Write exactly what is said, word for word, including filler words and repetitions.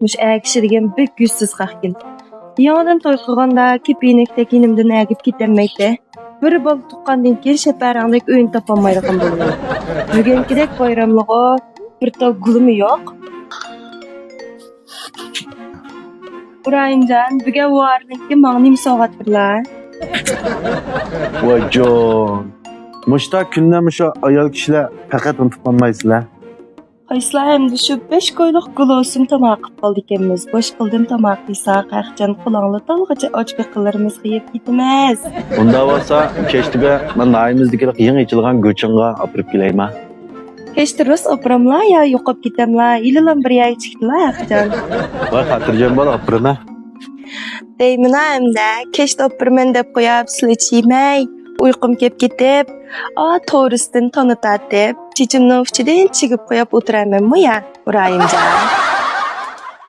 مۇشۇ ئەر كىشى دېگەن بەك يۈزسىز خەقكىن. يېڭىدىن توي قىلغاندا كېپىنەكتەك يېنىمدىن ئەگىپ كېتەلمەيتتى. بىر بالا تۇغقاندىن كېيىن شەپەرەڭدەك ئۆينى تاپالمايدىغان بولدۇم. بۈگۈنكىدەك بايراملىغۇ بىر تال گۈلىمۇ يوق. ئىبراھىمجان، بۈگۈن ۋارىنىڭكى ماڭا نېمە سوۋغات بېرىلا؟ ۋايجان، مۇشتا كۈندە مۇشۇ ئايال كىشىلەر پەقەت ئۇنتۇپ قالمايسىلەر. قايسىلار ئەمدى شۇ بەش كويلۇق گۇلوسۇم تاماق قىلىپ قالدىكەنمىز. بوش قىلدىم تاماق يېساق، ھەقجان قولۇڭلا تالغىچە ئاچ بېقىنلىرىمىزغا يەپ كېتىمىز. ئۇنداق بولسا، كەچتە بىر مانا ناھىيىمىزدىكى يېڭى ئېچىلغان گۇچىڭغا ئاپىرىپ كېلەيما. كەچتە روس ئاپىراملا يا يوقاپ كېتەملا؟ ھېلىلا بىر يەرگە چىقتىلا ھەقجان. ۋاي خاتىرجەم بول، ئاپىرىمەن. دەيمىنا ئەمدى، كەچتە ئاپىرىمەن دەپ قويۇپ سىلە چىيمەي، ئۇيقۇم كەپ كېتىپ، ئا تورۇستىن تانا تارتىپ، چېچىمنىڭ ئۇچىدىن چىگىپ قويۇپ ئولتۇرامەنمۇ يا، ئىبراھىمجان؟